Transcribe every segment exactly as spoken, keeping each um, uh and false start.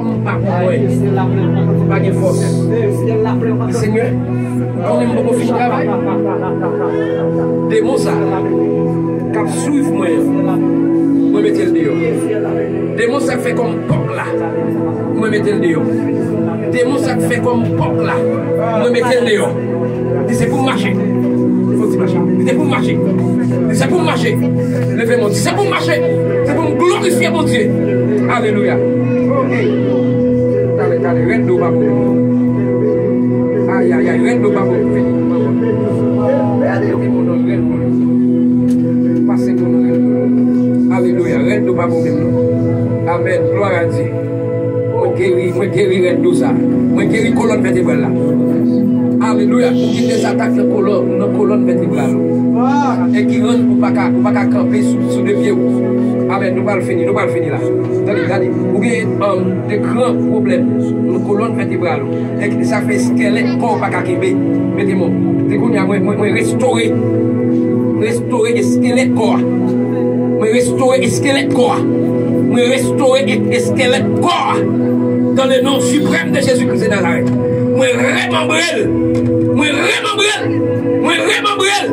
M pa konprann. M pa gen fòs. Senyè, ou konnen m poko fin travay. Demon sa k ap swiv mwen an, mwen mete l deyò. Demon sa k fè kò m pòk la, mwen mete l deyò. Demon sa k fè kò m pòk la, mwen mete l deyò. Di se pou m mache. Fò ti mache. Di se pou m mache. Di se pou m mache. Leve men w. Di se pou m mache. Se pou m glorifye Bondye. Alelouya. Ok. Tande, tande. Rèd do pa bon. Ayayay. Rèd do pa bon. Rèd do pa bon. Pase pou nou rèd do. Alelouya. Rèd do pa bon menm non. Amèn. Glwa a Dye. Mwen geri, mwen geri rèd do sa. Mwen geri kolòn vètebral la. Alelouya. Ou gen de zatak nan kolòn, nan kolòn vètebral ou. E ki rann ou pa ka, ou pa ka kanpe sou, sou de pye ou. Amèn. Nou pral fini, nou pral fini la. Tande, tande. Ou gen, um, de gran pwoblèm nan kolòn vètebral ou. E ki sa fè eskèlèt kò ou pa ka kenbe. Mete men w. Te kounye a, mwen, mwen, mwen restore. Mwen restore eskèlèt kò a. Mwen restore eskèlèt kò a. Mwen restore e-, eskèlèt kò a. Dans le nom suprême de Jésus-Christ de Nazareth. Mwen remanbre l. Mwen remanbre l. Mwen remanbre l.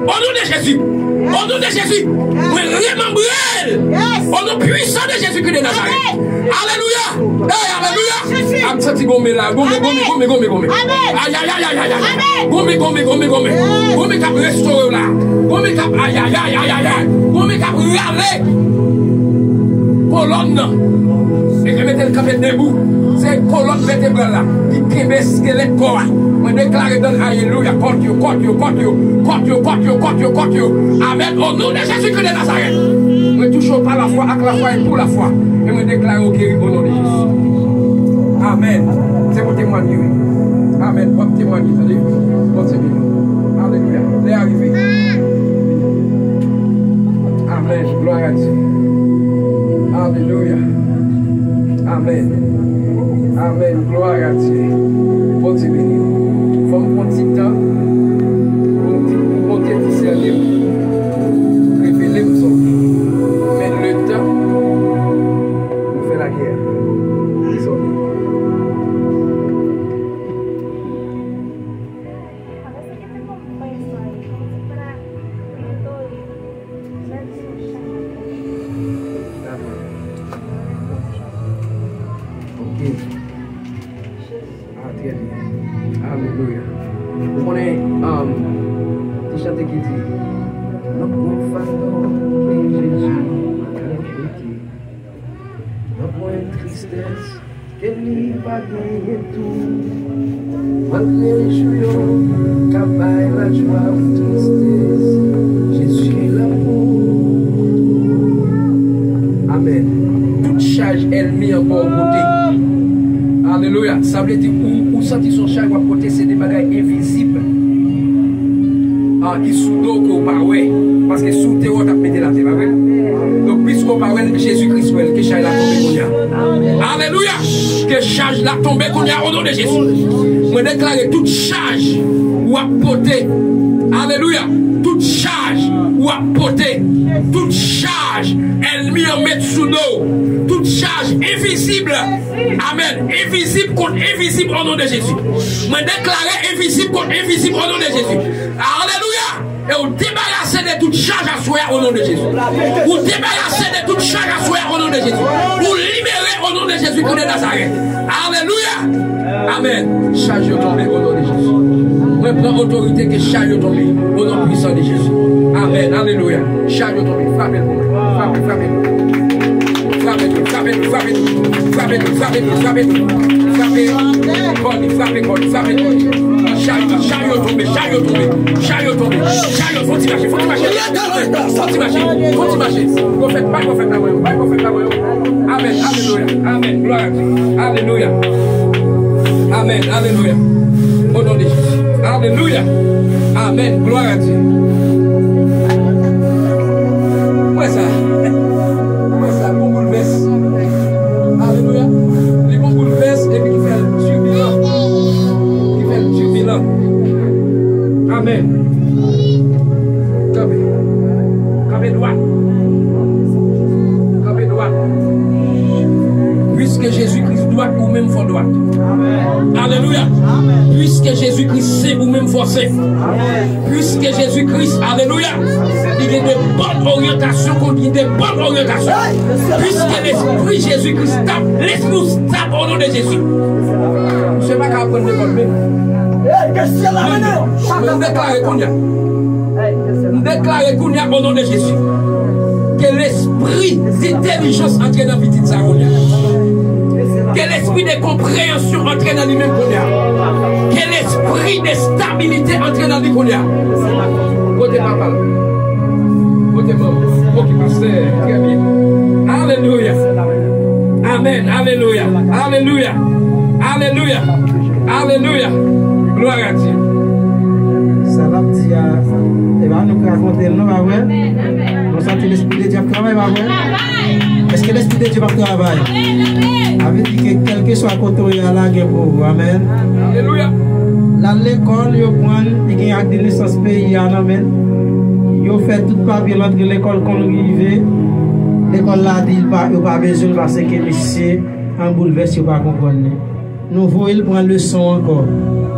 Au nom de Jésus. Au nom de Jésus. Mwen remanbre l. Au nom puissant de Jésus-Christ de Nazareth. Alelouya. Hey, alelouya. Ap santi gonbe la. Gonbe, gonbe, gonbe, gonbe, gonbe. Ayayayayayay. Gonbe, gonbe, gonbe, gonbe. Gonbe k ap restore w la. Gonbe k ap ayayayayay. Gonbe k ap rale kolòn nan. E ke mete l kanpe debou. Se kolòn vètebral la ki kenbe eskelèt kò a. Mwen deklare dan alelouya. Kòt yo, kòt yo, kòt yo. Kòt yo, kòt yo, kòt yo, kòt yo. Amèn. Au nom de Jésus-Christ de Nazareth. Mwen touche w pa lafwa, ak lafwa e pou lafwa. E mwen deklare w geri au nom de Jésus. Amèn. Se pou temwanye wi. Amèn. W ap temwanye, tande. Bondye beni w. Alelouya. Lè a rive. Amèn. Glwa a Dye. Alelouya. Amèn. Amèn. Glwa a Dye. Bondye beni w. Fò m pran ti tan pou m di, pou Bondye disène m, revele m sa w ye. Men letan nou fè lagè, dezòde. Dakò. Ok. Ah, trè byen. Alelouya. Ou konnen, um, ti chante ki di, nan pwen fado ke Jezi ka pote, nan pwen tristès ke li pa genyen tou. Malgre jou yo ka bay lajwa ou tristès, Jezi lanmou. Amèn. Tout chaj ènmi an ba w pote. Alelouya. Sa vle di ou, ou santi se yon chaj w ap pote, se de bagay envizib. Ah, ki sou do w ke w pa wè. Paske si w te wè, w t ap mete l atè, pa vre? Donk, piske w pa wè l, Jezi Kris wè l, ke chaj la tonbe kounye a. Alelouya! Ke chaj la tonbe kounye a, o non de Jezi. Mwen deklare tout chaj w ap pote. Alelouya! Tout chaj w ap pote. Tout chaj ènmi an met sou do w. Tout chaj envizib. Amèn. Envizib kont envizib, o non de Jezi. Mwen deklare envizib kont envizib, o non de Jezi. Alelouya! E ou debarase de tout chaj aswè a, o non de Jezi. Ou debarase de tout chaj aswè a, o non de Jezi. Ou libere, o non de Jezi Kris de Nazarèt. Alelouya! Amèn. Chaj yo tonbe, o non de Jezi. Mwen pran otorite ke chaj yo tonbe, o non pwisan de Jezi. Amèn. Alelouya. Chaj yo tonbe. Frape l pou mwen. Frape, frape l. Frape tou, frape tou, frape tou. Frape tou, frape tou, frape tou. Frape. Kò li, frape kò li, frape kò li. Chay, chay yo tonbe, chay yo tonbe, chay yo tonbe, chay yo, fò ti mache, fò ti mache, fò ti mache, fò ti mache. Pwofèt, bay pwofèt la mwen, bay pwofèt la mwen. Amèn, alelouya, amèn, glwa a Dye, alelouya. Amèn, alelouya. O non de Jezi, alelouya. Amèn, glwa a Dye. Mwen sa. Mwen sa, li gon boulvès. Alelouya. Li gon boulvès epi ki fè l tibilan. Ki fè l tibilan. Amèn. Kanpe. Kanpe dwat. Kanpe dwat. Piske Jezi dwat, ou menm fò dwat. Alelouya. Piske Jezi Kris sen, ou menm fò sen. Piske Jezi Kris, alelouya, li gen de bòn oryantasyon, kon gen de bòn oryantasyon. Piske Lespri Jezi Kris stab, Lespri w stab o non de Jezi. Misye pa ka aprann lekòl menm. Mwen deklare kounye a. M deklare kounye a, o non de Jezi, ke lespri entèlijans antre nan pitit sa kounye a. Ke lespri de konpreyansyon antre nan li menm kounye a. Ke lespri de stabilite antre nan li kounye a. Kote papa l? Kote manman? Ok, pastè, trè byen. Alelouya. Amèn. Alelouya. Alelouya. Alelouya. Alelouya. Glwa a Dye. Sa l ap di a, e pa nou k rakonte l non, pa vre? Nou santi Lespri de Dye ap travay, pa vre? Èske Lespri de Dye p ap travay? Sa vle di ke kèlkeswa kote w ye a la, gen pou ou. Amèn. Alelouya. L al lekòl, yo pran l, li gen ak de nesans peyi a nan men l. Yo fè tout papye l antre lekòl, konn rive, lekòl la di l pa, yo pa bezwen l paske misye an boulvès, yo pa konprann li. Nou voye l pran leson ankò.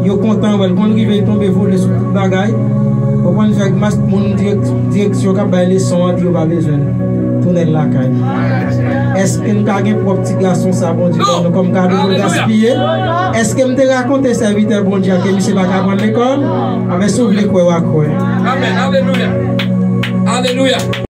Yo kontan wè l. Konn rive, l tonbe vole sou tout bagay. Ou konn fè gmas moun dirèk-, direksyon k ap bay leson an di yo pa bezwen l. Tounen l lakay. Èske n ka gen pwòp ti gason sa Bondye ban nou kòm kado pou l gaspiye? Èske m te rakonte sèvitè Bondye a ke misye pa ka pran lekòl? Amèn. Si w vle kwè, w a kwè. Amèn. Alelouya. Alelouya.